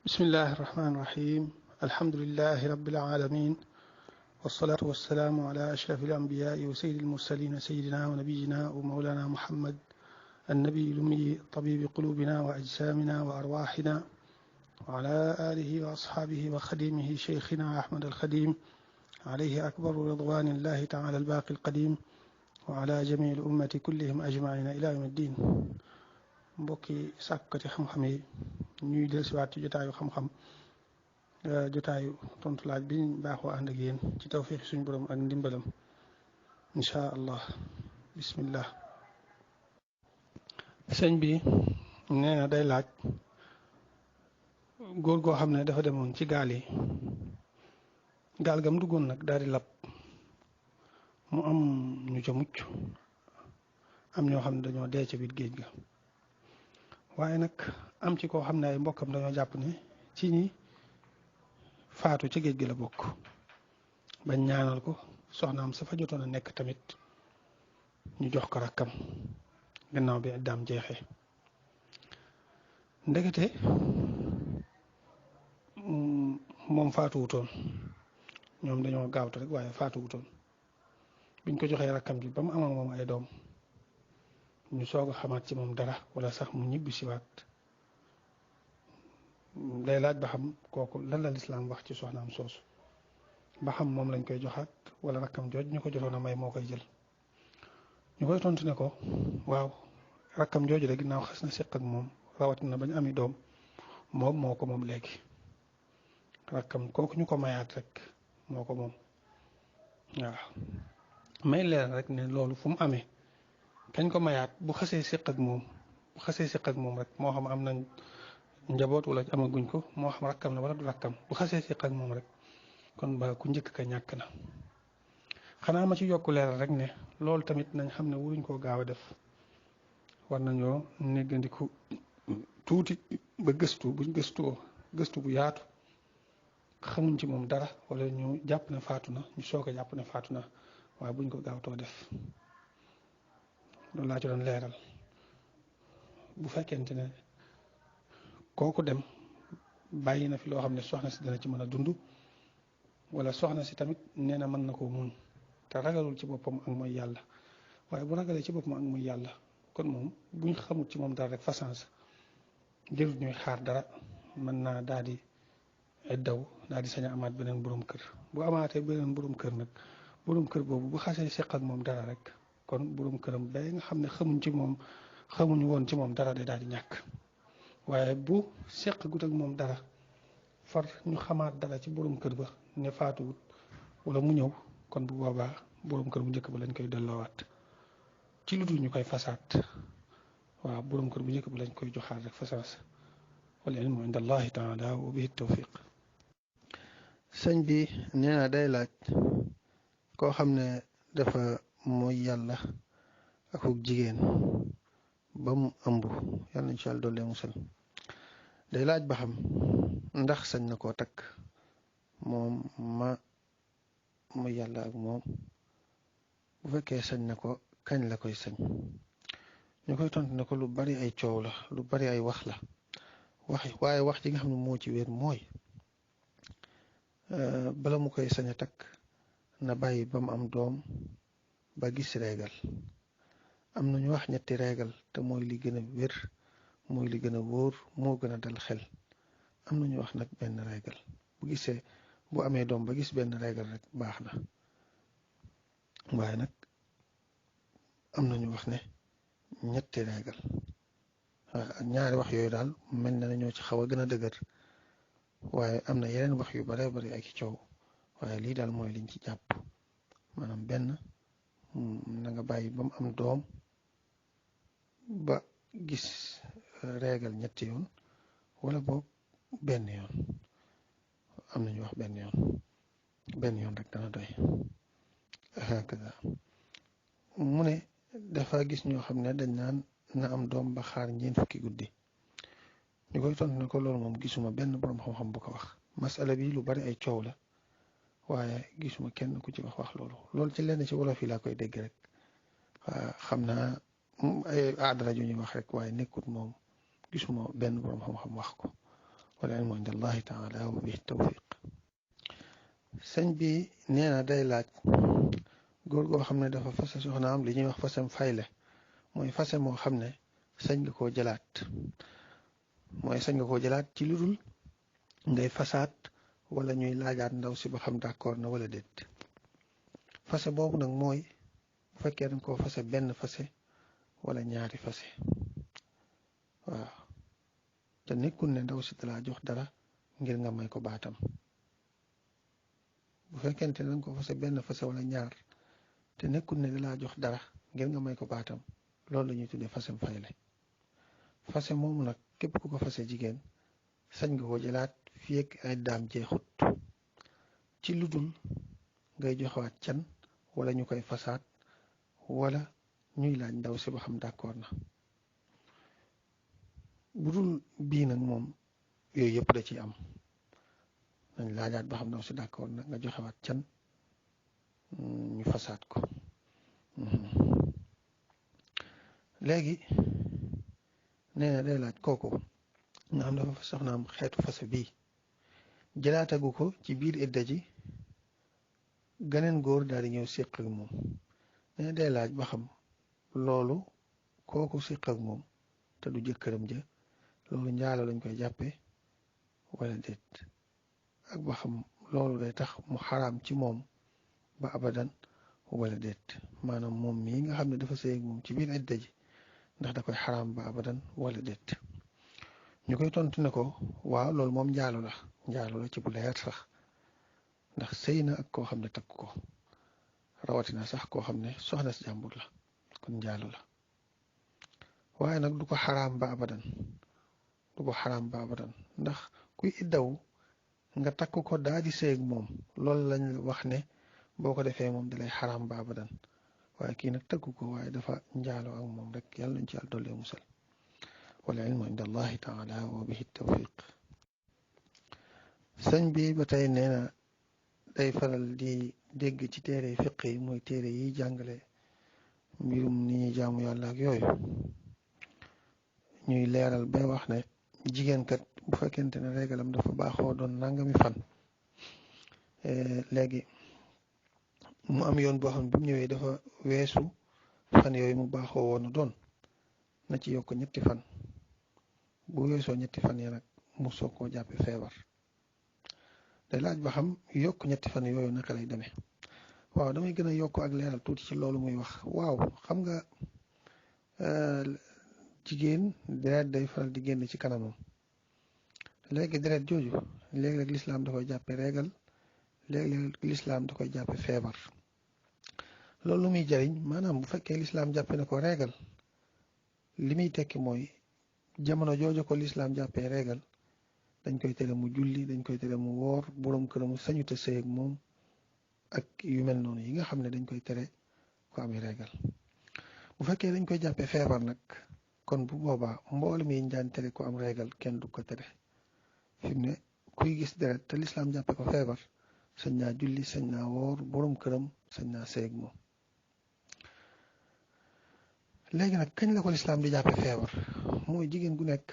بسم الله الرحمن الرحيم. الحمد لله رب العالمين، والصلاة والسلام على أشرف الأنبياء وسيد المرسلين سيدنا ونبينا ومولانا محمد النبي الأمي طبيب قلوبنا وأجسامنا وأرواحنا، وعلى آله وأصحابه وخديمه شيخنا أحمد الخديم عليه أكبر رضوان الله تعالى الباقي القديم، وعلى جميع الأمة كلهم أجمعين إلى يوم الدين. mbokki sàkkati xam-xam yi ñuy dellusiwaat ci jotaayu xam-xam jotaayu tontu laaj bi baaxoo ànd ak yéen ci tawfiix suñu borom ak ndimbalam insha allah. bismillah. sëñ bi nee na day laaj góor goo xam ne dafa demoon ci gaal yi, gaal gam duggoon nag daal di lab, mu am ñu ca mucc, am ñoo xam ne dañoo dee ca biir géej ga. waaye nag am ci koo xam ne ay mbokkam dañoo jàpp ne ci ñi faatu ci géej gi la bokk, bañ ñaanal ko soxnaam sa fa jotoon a nekk tamit ñu jox ko rakkam gannaaw bi daam jeexee. ndekete moom faatuwutoon, ñoom dañoo gaawtu rek waaye faatuwutoon. biñ ko joxee rakkam ji ba mu am ak moom ay doom, ñu soog a xamaat ci moom dara wala sax mu ñibbi siwaat. day laaj ba xam kooku lan la lislaam wax ci soxnaam soosu, ba xam moom lañ koy joxaat wala rakkam jooj ñu ko jotoon a may moo koy jël. ñu koy tontu ne ko waaw, rakkam jooju de ginnaaw xas na seq ak moom, rawatina bañ ami doom, moom moo ko moom léegi. rakkam kooku ñu ko mayaat rek moo ko moom. waaw may leer rek ne loolu fu mu amee, kañ ko mayaat bu xasee seq ak moom rek, moo xam am nañ njaboot wala amaguñ ko, moo xam rakkam la wala du rakkam, bu xasee seq ak moom rek kon ba ku njëkk ka ñàkk na. xanaa ma ci yokku leeral rek ne loolu tamit nañ xam ne wuruñ koo gaaw a def, war nañoo néggandiku tuuti ba gëstu bu yaatu, xamuñ ci moom dara wala ñu jàpp ne faatu na, ñu soog a jàpp ne faatu na, waaye buñ ko gaawtoo def. loolu laa ci doon leeral. bu fekkente ne kooku dem bàyyi na fi loo xam ne soxna si dana ci mën a dund, wala soxna si tamit nee na mën na koo muñ te ragalul ci boppam ak mooy yàlla. waaye bu ragalee ci boppam ak mooy yàlla, kon moom buñ xamut ci moom dara rek façance jërut ñuy xaar dara, mën naa daal di daw daal di sañ a amaat beneen borom kër. bu amaatee beneen borom kër nag, borom kër boobu bu xasee seq ak moom dara rek, kon borom këram ba nga xam ne xamuñu woon ci moom dara day daal di ñàkk. waaye bu seq gut ak moom dara, far ñu xamaat dara ci borom kër ba ne faatuwut wala mu ñëw, kon bu boobaa borom kër bu njëkk ba lañ koy delloowaat ci lu dul ñu koy fasaat. waaw borom kër bu njëkk ba lañ koy joxaat rek fasaas. wal ilmu inda allahi taala wa bihi tawfiq. sëñ bi nee na day laaj koo xam ne dafa mooy yàlla akuk jigéen ba mu ëmb, yàlla nañ ci yàlla doole musal. day laaj ba xam ndax sañ na koo takk moom mooy yàlla ak moom. bu fekkee sañ na ko, kañ la koy sañ? ñu koy tontu ne ko lu bari ay coow la, lu bari ay wax la, waaye wax ji nga xam ne moo ci wér mooy bala mu koy sañ a takk na bàyyi ba mu am doom ba gis réegal. am na ñu wax ñetti réegal, te mooy li gën a wér, mooy li gën a wóor, moo gën a dal xel. am na ñu wax nag benn réegal, bu amee doom ba gis benn réegal rek baax na. waaye nag am na ñu wax ne ñetti réegal. ñaari wax yooyu daal mel na ñoo ci xaw a gën a dëgër, waaye am na yeneen wax yu bare bari ak coow, waaye lii daal mooy liñ ci jàpp. maanaam benn, na nga bàyyi ba mu am doom ba gis réegal ñetti yoon, wala boog benn yoon. am na ñu wax benn yoon rek dana doy. hakaza mu ne dafa gis ñoo xam ne dañ naan na am doom ba xaar 4 fukki guddi. ñu koy tontu ne ko loolu moom gisuma benn borom xam-xam bu ko wax. masala bi lu bari ay coow la, waaye gisuma kenn ku ci wax loolu ci lenn ci wolof yi laa koy dégg rek. xam naa ay aada la ju ñuy wax rek, waaye nekkut moom gisuma benn borom xam-xam wax ko. wal ilmu inda allahi taala wa bihi tawfiq. sëñ bi nee na day laaj góor goo xam ne dafa fase soxnaam li ñuy wax fasem fayle, mooy fase moo xam ne sañ nga koo jëlaat, ci lu dul ngay fasaat wala ñuy laajaat ndaw si ba xam d'accord na wala déet. fase boobu nag mooy bu fekkee dañ koo fase benn fase wala ñaari fase. waaw te nekkul ne ndaw si dalaa jox dara ngir nga may ko baatam. bu fekkente ne dañ ko fase benn fase wala ñaar te nekkul ne dalaa jox dara ngir nga may ko baatam, loolu la ñuy tuddee fasem fayle. fase moomu nag képp ku ko fase jigéen sañ nga ko jëlaat fii ak ay daam jeexut, ci lu dul ngay joxewaat can wala ñu koy fasaat wala ñuy laaj ndaw si ba xam d'accord na. bu dul bii nag moom yooyu yëpp da ciy am, nañ laajaat ba xam ndaw si d'accord na nga joxewaat can ñu fasaat ko. léegi nee na day laaj kooku nga xam dafa soxnaam xeetu fase bii jëlaatagu ko ci biir idda ji, ganeen góor daal di ñëw séq ak moom. nee na day laaj ba xam loolu kooku séq ak moom te du jëkkëram ja, loolu njaalo lañ koy jàppe wala déet, ak ba xam loolu day tax mu xaraam ci moom ba abadan wala déet. maanaam moom mii nga xam ne dafa sëy ak moom ci biir idda ji ndax da koy xaraam ba abadan wala déet. ñu koy tontu ne ko waaw loolu moom njaalo la ci bu leer sax, ndax sëy na ak koo xam ne takk ko, rawatina sax koo xam ne soxna si jàmbur la, kon njaalo la. waaye nag du ko xaraam ba abadan, ndax kuy iddaw nga takk ko daal di sëy ak moom, loolu lañ wax ne boo ko defee moom dalay xaraam ba abadan. waaye kii nag takk ko waaye dafa njaalo ak moom rek, yàlla nañ ci yàlla dollee musal. wal ilmu inda allahi taala wa bihi tawfiq. sëñ bi ba tey nee na day faral di dégg ci téere fiq yi, mooy téere yi jàngale mbirum ni ñuy jaamu yàlla ak yooyu, ñuy leeral bay wax ne jigéen kat bu fekkente ne régalam dafa baaxoo doon nangami fan, léegi mu am yoon boo xam ne bi mu ñëwee dafa weesu fan yooyu mu baaxoo woonu doon, na ci yokk 3 fan. bu weesoo 3 fan yi nag mu soog koo jàppe feebar. day laaj ba xam yokk 3 fan yooyu naka lay demee. waaw damay gën a yokk ak leeral tuuti ci loolu muy wax. waaw xam nga jigéen deret day faral di génn ci kanamam, léegi deret jooju léeg-léeg lislaam da koy jàppe régal, léeg-léeg lislaam da koy jàppe feebar. loolu lu muy jariñ, maanaam bu fekkee lislaam jàppe na ko régal, li muy tekki mooy jamono jooju ko lislaam jàppee régal dañ koy tere mu julli, dañ koy tere mu woor, boroom këramu sañuta sëy ak moom ak yu mel noonu yi nga xam ne dañ koy tere ko amee régal. bu fekkee dañ koy jàppee feebar nag, kon bu boobaa mboolem yi ñu daan tere ko am régal kenn du ko tere. fi mu ne kuy gis deret te lislaam jàppe ko feebar sañ naa julli, sañ naa woor, boroom këram sañ naa sëy ak moom. léegi nag kañ la ko lislaam di jàppe feebar, mooy jigéen gu nekk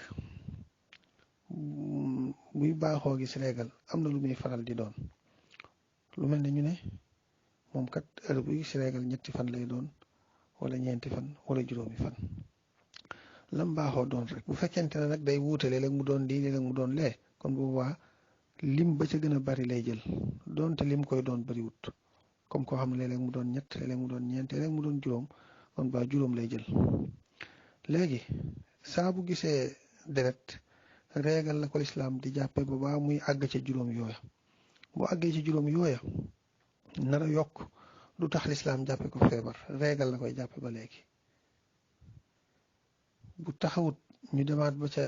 buy baaxoo gis régal am na lu muy faral di doon. lu mel ne ñu ne moom kat heure buy gis régal 3 fan lay doon wala 4 fan wala 5 fan, lam baaxoo doon rek. bu fekkente ne nag day wuute, léeg-léeg mu doon lii, léeg-léeg mu doon lee, kon bu boobaa lim ba ca gën a bari lay jël, doonte lim koy doon bariwut. comme koo xam ne léeg-léeg mu doon 3, léeg-léeg mu doon 4, léeg-léeg mu doon 5, kon ba 5 lay jël. léegi saa bu gisee deret régal la ko lislaam di jàppe ba baa muy àgg ca 5 yooya. bu àggee ci 5 yooya nar a yokk du tax lislaam jàppe ko feebar, régal la koy jàppe ba léegi. bu taxawut ñu demaat ba ca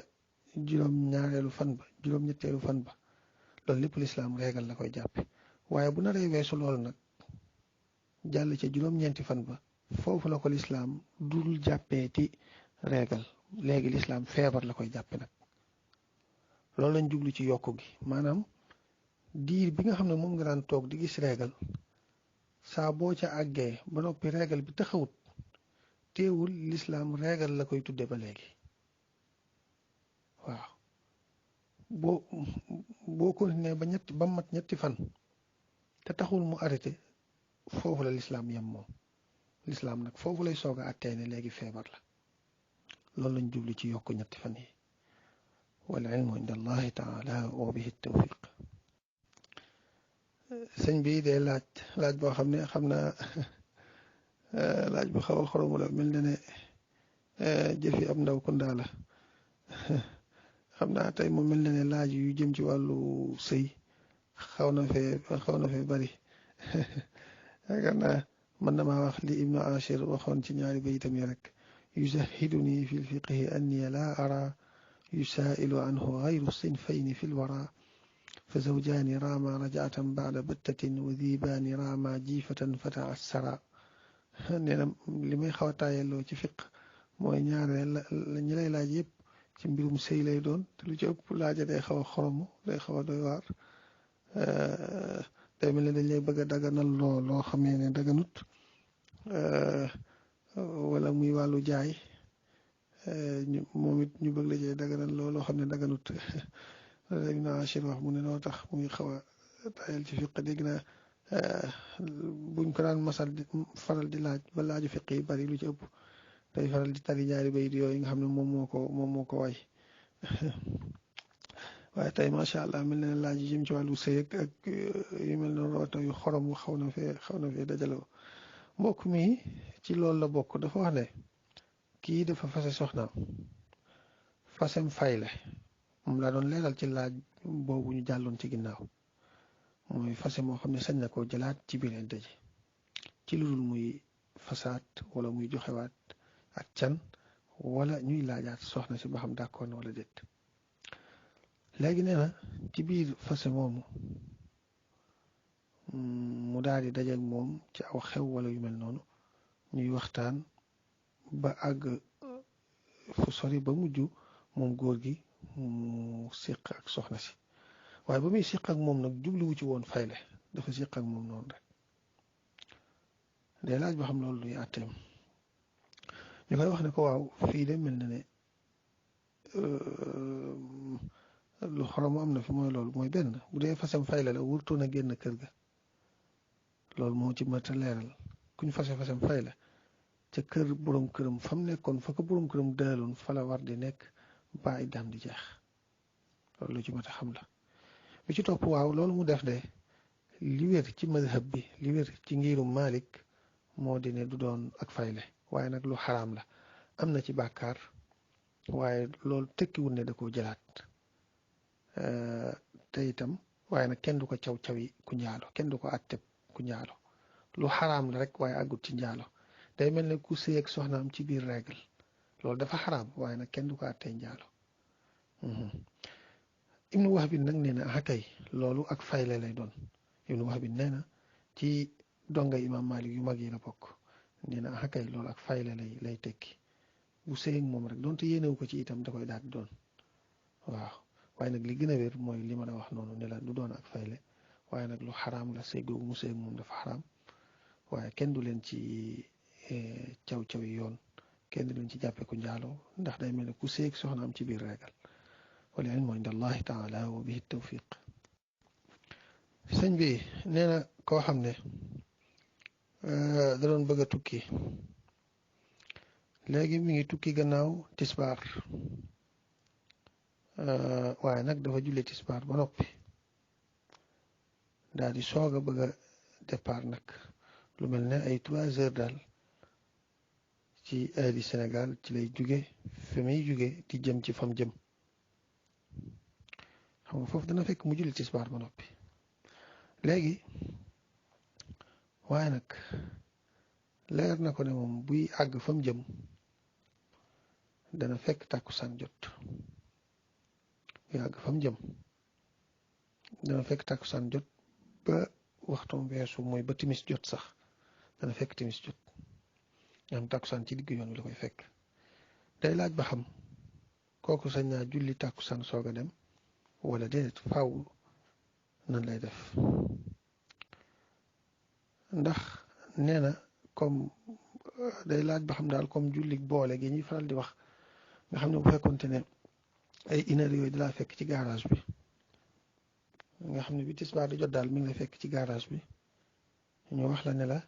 5-ñaareelu fan ba, 5-ñetteelu fan ba, loolu lépp lislaam régal la koy jàppe. waaye bu naree weesu loolu nag jàll ca 5-ñeenti fan ba, foofu la ko lislaam dul jàppeeti régal, léegi lislaam feebar la koy jàppe nag. loolu lañ jublu ci yokku gi, maanaam diir bi nga xam ne moom nga daan toog di gis régal, saa boo ca àggee ba noppi régal bi taxawut, teewul lislaam régal la koy tudde ba léegi. waaw boo boo continué ba mat ñetti fan te taxul mu arrêté foofu la lislaam yem moom. lislaam nag foofu lay soog a attee ne léegi feebar la. loolu lañ jublu ci yokk ñetti fan yi. wal ilmu inda allahi taala wa bihi tawfiq. sëñ bi dee laaj boo xam ne xam naa laaj bu xaw a xoromu la mel na ne jëfi ab ndaw ku ndaa la xam naa tey mu mel na ne laaj yu jëm ci wàllu sëy xaw na fee bari yaakaar naa mën na maa wax li ibnu Ashir waxoon ci ñaari baytam yi rek yuzahiduni fi lfiqhi anni la ara yusailu anhu gayru sinfayni fi lwara fa zawjaani raama rajaatan baada battatin wa diibaani raama jiifatan fataassara. nee na li may xaw a taayelloo ci fiq mooy ñaareel la ñi lay laaj yëpp ci mbirum sëy lay doon te lu ci ëpp laaja day xaw a xoromu day xaw a doy waar. day mel ne dañ lay bëgg a daganal loo xamee ne daganut wala muy wàllu jaay moom it ñu bëgg la jee daganal loo xam ne daganut. Ibn Ashir wax mu ne noo tax muy xaw a taayal ci fiq dégg naa buñ ko daan faral di laaj ba laaju fiq yi bari lu ci ëpp day faral di tari ñaari bayit yooyu nga xam ne moom moo ko way waaye tey macha allah mel na laaj yi jëm ci wàllu sëy ak yu mel noonu rawatina yu xorom xaw na fee dajaloo. mbokk mi ci loolu la bokk dafa wax ne kii dafa fase soxnaam fasem fayle moom laa doon leeral ci laaj boobu ñu jàlloon ci ginnaaw mooy fase moo xam ne sañ na koo jëlaat ci biir idda ji ci lu dul muy fasaat wala muy joxewaat ak can wala ñuy laajaat soxna si ba xam d'accord na wala déet. léegi nee na ci biir fase moomu mu daal di dajeek moom ci aw xew wala yu mel noonu ñuy waxtaan ba àgg fu sori ba mujj moom góor gi mu siq ak soxna si waaye ba muy siq ak moom nag jubluwu ci woon fayle dafa siq ak moom noonu rek. day laaj ba xam loolu luy àtteem ñu koy wax ne ko waaw fii de mel na ne lu xorom am na fi mooy loolu mooy benn bu dee fasem fayle la wurtoon a génn kër ga loolu moo ci mat a leeral kuñ fasem fayle ca kër borom këram fa mu nekkoon fa ko borom këram dëloon fa la war di nekk ba iddaam di jeex loolu lu ci mat a xam la. bi ci topp waaw loolu mu def de li wér ci mazhab bi li wér ci ngirum Malik moo di ne du doon ak fayle waaye nag lu xaraam la am na ci bàkkaar waaye loolu tekkiwul ne da koo jëlaat te itam waaye nag kenn du ko caw-cawi ku njaalo kenn du ko àtteb ku njaalo lu xaraam la rek waaye àggut ci njaalo day mel ne ku sëy ak soxnaam ci biir règle loolu dafa xaraam waaye nag kenn du ko àttee njaalo. Ibnu Wahb nag nee na akay loolu ak fayle lay doon. Ibnu Wahb nee na ci donga imam Malik yu mag yi la bokk nee na akay loolu ak fayle lay tekki bu sëy ak moom rek donte yéenewu ko ci itam da koy daal di doon waaw. waaye nag li gën a wér mooy li ma la wax noonu ne la du doon ak fayle waaye nag lu xaraam la sëy googu mu sëy ak moom dafa xaraam waaye kenn du leen ci caw-caw yi yoon kenn du leen ci jàppe ku njaaloo ndax day mel ne ku sëy ak soxnaam ci biir reegal. wal ilmu inda allahi taala wa bihi tawfiq. sëñ bi nee na koo xam ne da doon bëgg a tukki léegi mi ngi tukki gannaaw tisbaar waaye nag dafa julli tisbaar ba noppi daal di soog a bëgg a départ nag lu mel ne ay 3 heures daal ci heure Sénégal ci lay jóge fi muy jóge di jëm ci fam jëm xam nga foofu dana fekk mu julli tisbaar ba noppi léegi waaye nag leer na ko ne moom buy àgg fam jëm dana fekk tàkkusaan jot buy àgg fam jëm dana fekk tàkkusaan jot ba waxtoom weesu mooy ba timis jot sax dana fekk timis jot nga xam tàkkusaan ci digg yoon wi la koy fekk. day laaj ba xam kooku sañ naa julli tàkkusaan soog a dem wala déedéet faaw nan lay def ndax nee na comme day laaj ba xam daal comme julli boole gi ñuy faral di wax nga xam ne bu fekkonte ne ay une heure yooyu dalaa fekk ci garage bi nga xam ne bi tisbaar di jot daal mi ngi la fekk ci garage bi ñu wax la ne la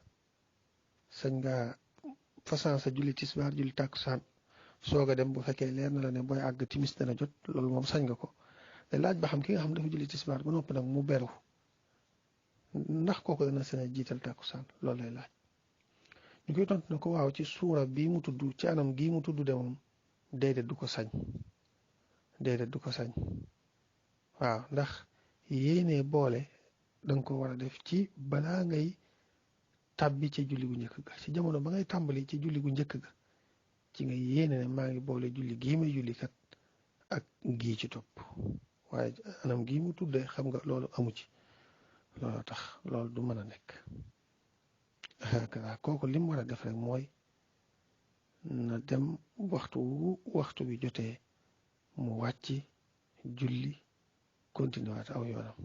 sañ nga façon sa julli tisbaar julli tàkkusaan soog a dem bu fekkee leer na la ne booy àgg timis dana jot loolu moom sañ nga ko te laaj ba xam ki nga xam dafa julli tisbaar ba noppi nag mu beru ndax kooku dana sañ a jiital tàkkusaan loolu lay laaj ñu koy tontu ne ko waaw ci suura bii mu tudd ci anam gii mu tudd de moom déedéet du ko sañ waaw ndax yéenee boole danga ko war a def ci balaa ngay tàbbi ci julli gu njëkk ga ci jamono ba ngay tàmbali ci julli gu njëkk ga ci nga yéene ne maa ngi boole julli gii may julli kat ak gii ci topp waaye anam gii mu tuddee xam nga loolu amu ci loolu tax loolu du mën a nekk kooku li mu war a def rek mooy na dem waxtu bi jotee mu wàcc julli continué waat aw yoonam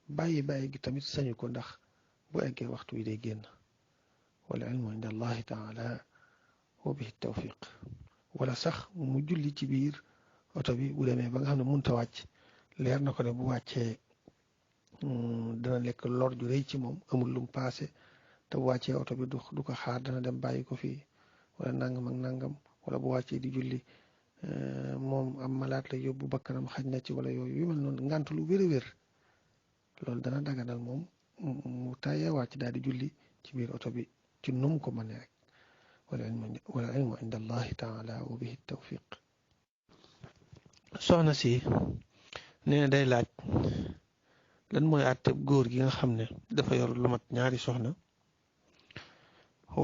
bàyyi gi tamit sañu ko ndax bu eggee waxtu wi day génn wal ilmu inda allahi taala wa bihi tawfiq wala sax mu julli ci biir oto bi bu demee ba nga xam ne mënut a wàcc leer na ko ne bu wàccee dana nekk lor ju rëy ci moom amul lum paase te bu wàccee oto bi du ko xaar dana dem bàyyi ko fii wala nangam ak nangam wala bu wàccee di julli moom am malaat la yóbbu bakkanam xaj na ci wala yooyu yu mel noonu ngant lu wér loolu dana daganal moom mu tàyyee wàcc daal di julli ci biir oto bi ci num ko mënee rek wala ilmu inda allahi taala wa bihi tawfiq soxna si nee na day laaj lan mooy àtte góor gi nga xam ne dafa yor lu mat ñaari soxna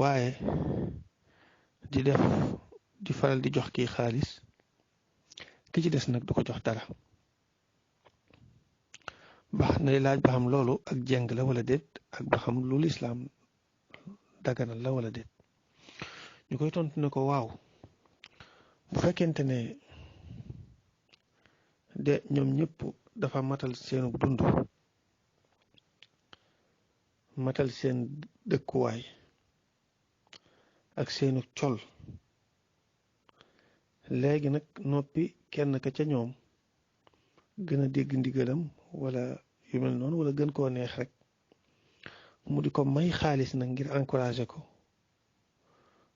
waaye di faral di jox kii xaalis ki ci des nag du ko jox dara ba nay laaj ba xam loolu ak jeng la wala déet ak ba xam lu lislaam daganal la wala déet ñu koy tontu ne ko waaw bu fekkente ne de ñoom ñëpp dafa matal seenu dund matal seen dëkkuwaay ak seenu col léegi nag noppi kenn ka ca ñoom gën a dégg ndigalam wala yu mel noonu wala gën koo neex rek mu di ko may xaalis nag ngir encourager ko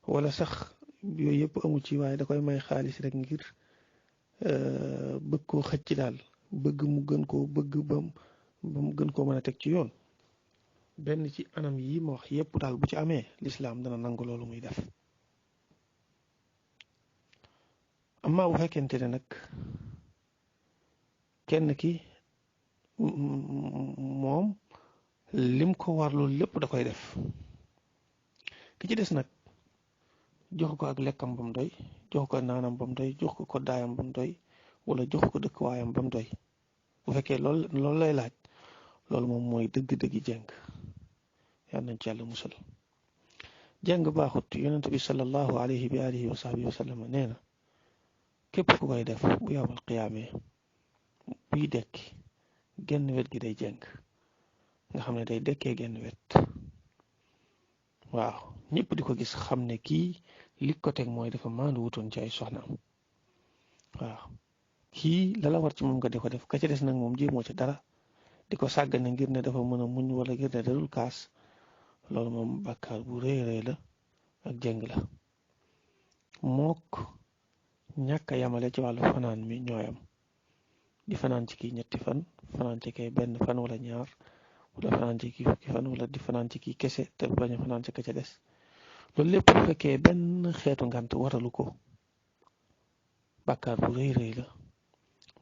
wala sax yooyu yëpp amu ci waaye da koy may xaalis rek ngir bëgg koo xëcc daal bëgg mu gën koo bëgg ba mu gën koo mën a teg ci yoon benn ci anam yi ma wax yëpp daal bu ci amee lislaam dana nangu loolu muy def amma bu fekkente ne nag kenn ki moom lim ko war loolu lépp da koy def ki ci des nag jox ko ak lekkam ba mu doy jox ko naanam ba mu doy jox ko koddaayam ba mu doy wala jox ko dëkkuwaayam ba mu doy bu fekkee loolu lay laaj loolu moom mooy dëgg-dëggi jeng yal nañ ci yàlla musal jeng baaxut yonent bi sallallahu alayhi bi alihi wa sahbihi wa sallam nee na képp ku koy def bu yawmal qiyaamee buy dekki genn wet gi day jeng nga xam ne day dekkee genn wet waaw ñëpp di ko gis xam ne kii li ko teg mooy dafa maandu wutoon ci ay soxnaam waaw kii la war ci moom nga di ko def ka ca des nag moom jéemoo ci dara di ko sàggane ngir ne dafa mën a muñ wala ngir ne dadul kaas loolu moom bàkkaar bu rëy la ak jeng la mook ñàkk a yamale ci wàllu fanaan mi ñooyam di fanaan ci kii ñetti fan fanaan ci kay benn fan wala ñaar wala fanaan ci kii fukki fan wala di fanaan ci kii kese te bañ a fanaan ci ka ca des loolu lépp bu fekkee benn xeetu ngant waralu ko bàkkaar bu rëy la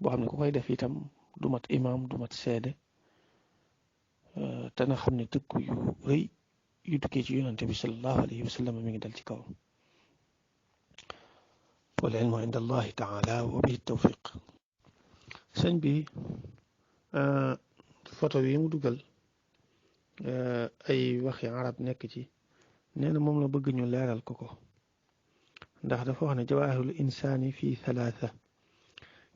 boo xam ne ku koy def itam du mat imaam du mat seede te na xam ne tëkku yu rëy yu tukkee ci yonante bi sallallahu alayhi wa sallam mi ngi dal ci kawam wal ilmu inda allahi taala wa bihi tawfiq sëñ bi photo bi mu dugal ay waxi arab nekk ci nee na moom la bëgg ñu leeral ko ndax dafa wax ne jawaahirul insaani fi thalatha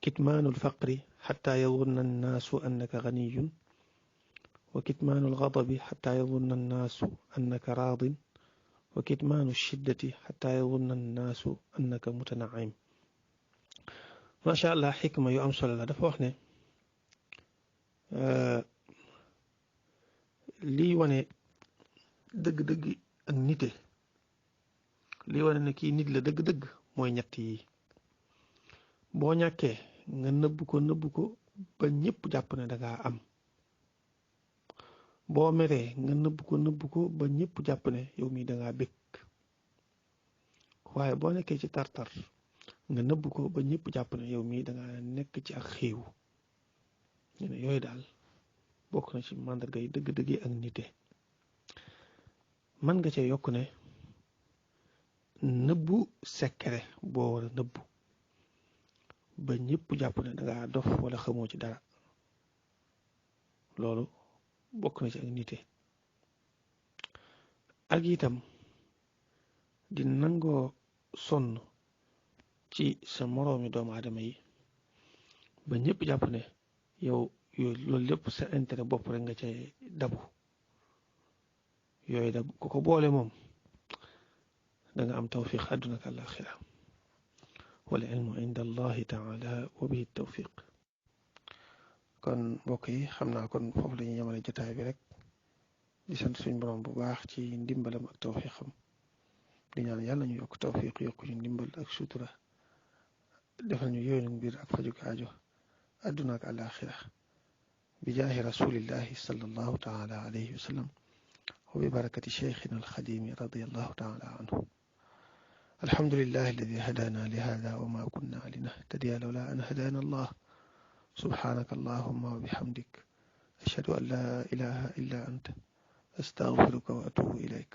kitmaanul faqri xataa yadunna annaasu annaka ganiyun wa kitmaanul gadabi xataa yadunna annaasu annaka raadin wa kitmaanu shiddati xataa yadunna annaasu annaka mutanaim macha allah xikma yu am solo la dafa wax ne lii wane dëgg-dëgg ak nite lii wane ne kii nit la dëgg-dëgg mooy ñett yi boo ñàkkee nga nëbb ko ba ñëpp jàpp ne da ngaa am boo meree nga nëbb ko ba ñëpp jàpp ne yow mii da ngaa bëgg waaye boo nekkee ci tartar nga nëbb ko ba ñëpp jàpp ne yow mii da ngaa nekk ci ak xiiw ñu ne yooyu daal bokk na ci màndarga yi dëgg-dëgg ak nite man nga cee yokk ne nëbbu secret boo war a nëbbu ba ñëpp jàpp ne da ngaa dof wala xamoo ci dara loolu bokk na ci ak nite ak itam di nangoo sonn ci sa moroomi doomu aadama yi ba ñëpp jàpp ne yow yooyu loolu lépp sa intérêt bopp rek nga cay dabu yooyu da ku ko boole moom da nga am tawfiq àdduna ak àllaaxira wal ilmu inda allahi taala wa bihi tawfiq kon mbokk yi xam naa kon foofu la ñuy yemale jotaay bi rek di sant suñ borom bu baax ci ndimbalam ak tawfiqam di ñaan yàlla ñu yokk tawfiq yokk ñu ndimbal ak sutura defal ñu yooyu mbir ak fajuk aajo àdduna ak àllaaxira bi jaahi rasulillahi sallallahu taala alayhi wa sallam wa bi barakati cheikhina alxadimi radiyallahu taala anhu alhamdulillahi alladi hadana li hada wa ma kunna linahtadiya lawla an hadana allah subhanaka allahumma wa bihamdik ashhadu an la ilaha illa anta astaghfiruka wa atubu ilayk